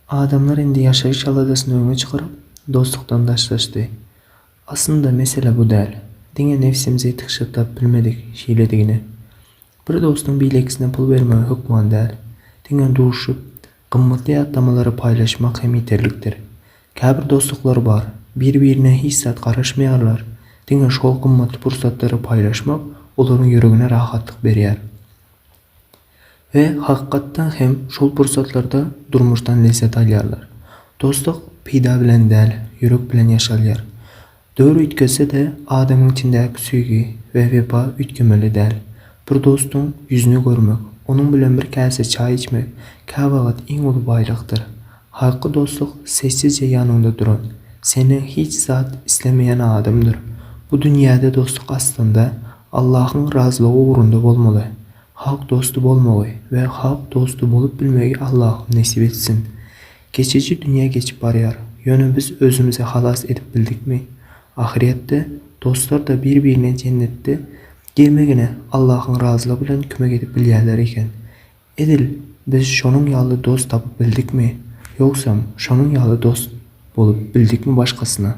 Adamlar indi ýaşaýyş aladasyny öňe çykaryp, dostlukdan daşlaşdy. Aslynda mesele bu däl. Diňe nebsimizi tygşytlap bilmedik şeýledigine. Bir dostuň beýlekisine pul bermegi hökman däl. Diňe duşup, gymmatly ýatlamalary paýlaşmak hem ýeterlikdir. Käbir dostluklar bar, bir-birine hiç zat garaşmaýarlar, diňe şol gymmatly pursatlary paýlaşmak olaryň ýüregine rahatlyk berýär. We hakykatdan hem şol pursatlarda durmuşdan lezzet alýarlar. Dostluk peýda bilen däl, ýürek bilen ýaşalýar. Döwür üýtgese-de, adamyň içindäki söýgi we wepa üýtgemeli däl. Bir dostuň ýüzüni görmek, onuň bilen bir käse çaý içmek käwagt iň uly baýlykdyr. Hakyky dostluk sessizje ýanyňda duran, senden hiç zat islemeýän adamdyr. Bu dünýäde dostluk aslynda Allahyň razylygy ugrunda bolmaly. Hak dosty bolmagy we hak dosty bolup bilmegi Allahym nesip etsin. Geçiji dünýä geçip barýar, ýöne biz özümizi halas edip bildikmi? Ahyretde dostlar-da bir-birine jennetde girmegine Allahyň razylygy bilen kömek edip bilýärler eken. Edil biz şonuň ýaly dost tapyp bildikmi? Ýogsam şonuň ýaly dost bolup bildikmi başgasyna?